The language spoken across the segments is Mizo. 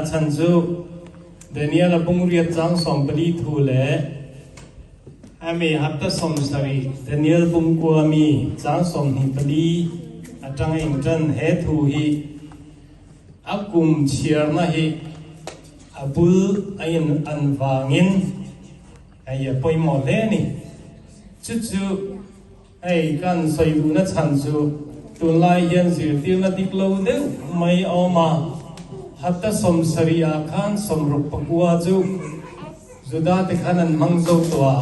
A chan chu Daniel a bungriat cang 14 thu le ami hapta 70 Daniel bungkua mi cang 24 a ṭang in ṭan he thu hi a kum chiarna hi a bul a in an vangin hei a pawimawh hle ni. Cucu Hei kan sawi duhna chhan chu tunlai hian zirtirna dik lo deuh mai a awm a, hapta 70 ah khan 64 chu Juda te khan an hmang zo tawh a,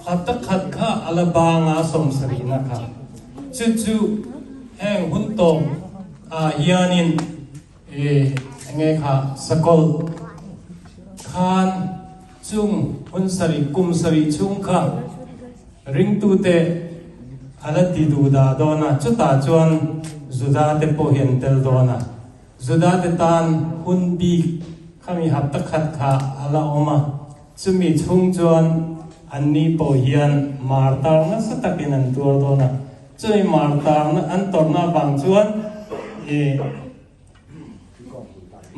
hapta khat kha a la bang a 70 na kha. Chu chu heng hun tawp ah hianin e enge kha sakawlh khan chung hun sarih kum sarih chhung kha ringtute a la ti duh dah dawn a, chutah chuan Juda te pawh hi an tel dawn a, Juda te tan hun bik khami hapta khat kha a la awm a, chumi chhung chuan anni pawh hian martar nasa takin an tuar dawn a, chumi martar an tawrhna avang chuan i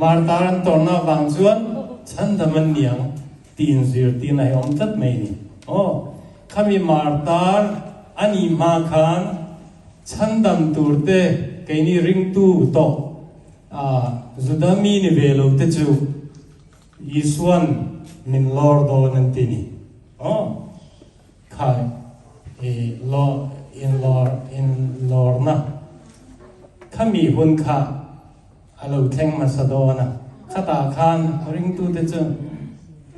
Martar an tawrhna avang chuan chhandam an ni ang tiin zirtirna hi a awm tlat mai a ni. Aw, khami martar a nih hma khan chhandam turte keini ringtu tawh Juda mi ni ve lo te chu Isuan min lawr dawn an ti ni. Aw, khai i lawr in lawr in lawrna khami hun kha a lo thleng hmasa dawn a, khatah khan ringtute chu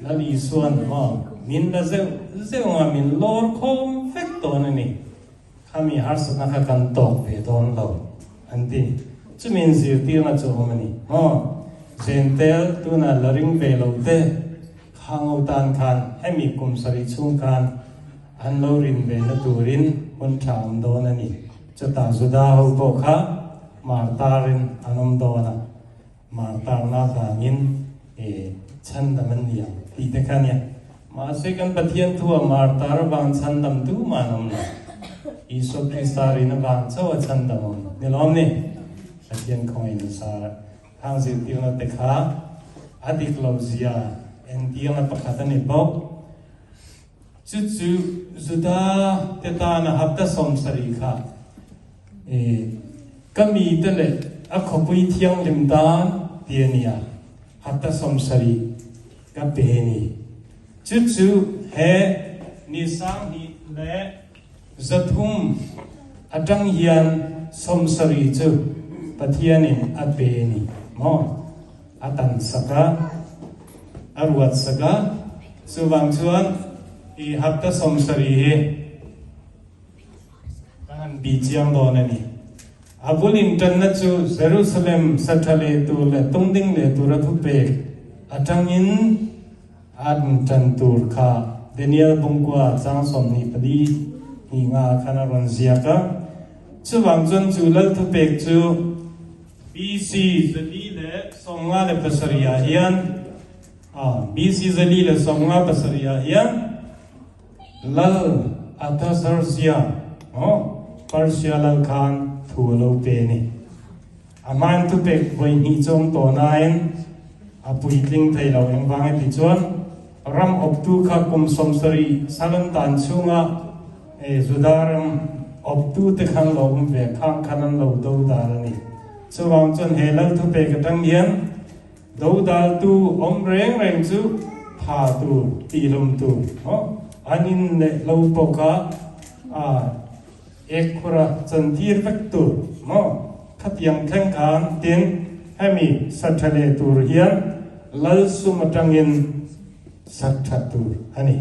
Lal Isuan maw min la zeuh zeuh anga min lawr khawm vek dawn a ni, khami harsatna kha kan tawk ve dawn lo an ti. Chumi inzirtirna chu a awm a ni maw, Zentel tuna la ring ve lo te. Khango tan khan hemi kum sarih chhung khan an lo rin ve na turin hun tha awm dawn a ni. Chutah Juda ho pawh kha martarin an awm dawn a, martarna vangin e chhandam an ni ang tih te kha nia. Mahse kan Pathian thu a martar avang chhandam tu mah an awm lo. Isua Krista rin avang chauh a chhandam awm ni lawm ni? Pathian khawngaih nasa. Hang zirtirna te kha a dik lo zia entirna pakhat a ni bawk. Chu chu Juda te tana hapta 70 kha i ka mite leh a khawpui thianghlim tan ti a nia, hapta 70 ka pe ni. Chu chu he ni 1300 atang hian 70 chu Pathianin a pe ni maw? A tan sak a, a ruat sak a, chuvang chuan i hapta 70 hi kan han bih chiang dawn a ni. A bul intanna chu Jerusalem sa tha leh tur leh tungding leh tura thupek atangin A ṭan tur kha Daniel bungkua chang 24 hnih nga khan a rawn ziak a. Chuvang chuan chu lal thupek chu BC 457 ah hian BC 457 ah hian lal Artaxerxes Persia lal khan thu a lo pe a ni. A hmain thupek vawi hnih chu awm tawh nain a puitling thei lo. Engvang e ti chuan ram awptu kha kum 70 sal an tan chhunga Juda ram awptu te khan lo awm ve khang khan an lo dodal a ni. Chuvang chuan he lal thupek atang hian dodaltu awm reng reng chu tha tur, tihlum tur an in leh lo pawh kha a Ekkhura chantir vek tur maw? Khatiang thleng khan tin hemi sa tha leh tur hian lal sum atangin sak that tur a ni.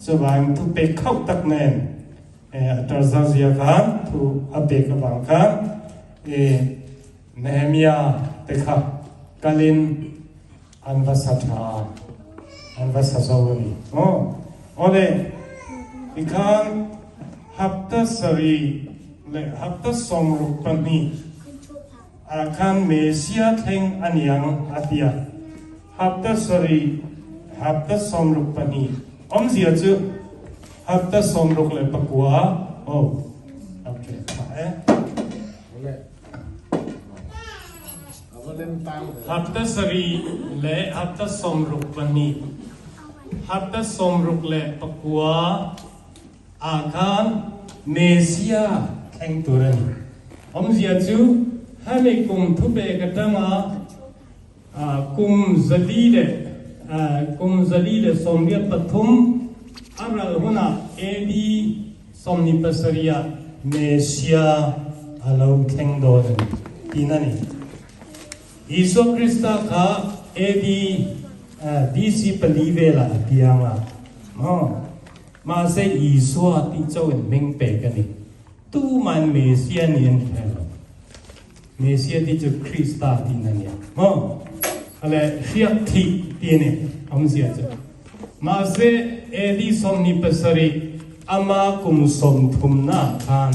Chuvang thu pek khauh tak nen a tarza zia khan thu a pek avang khan e Nehemia te kha kalin an va sa tha a, an va sa zo a ni maw? Awle, tikhan hapta sarih leh hapta 62 ah khan Mesia thleng a niang a ti a, hapta sarih, hapta 62 awmzia chu hapta 69, oh, okay, tha e. Awle. Hapta sarih leh hapta 62, hapta 69 ah khan Messiah thleng tur a ni. Awmzia chu hemi kum thupek atanga kum 400 leh kum 483 a ral hunah AD 27 ah Messiah a lo thleng dawn a ni tiin a ni. Isua Krista kha AD BC pali velah a piang a, maw? Mahse Isua tih chauhin hming pek a ni. Tumahin Messiah ni an hre lo. Messiah tih chu Krista tihna a nia, maw? Ale hriak thih tih a ni awmzia chu. Mahse AD 27 ama kum 30 naah khan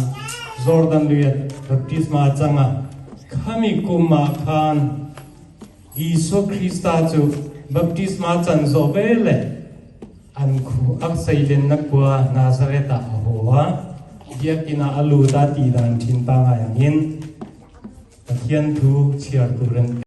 Jordan luia baptisma a chang a, khami kumah khan Isua Krista chu baptisma chan zawh veleh an khu a seilenna khua Nazareth ah a haw a, biakinn ah a lut a tih dan thin pangngai angin Pathian thu chhiar tur an.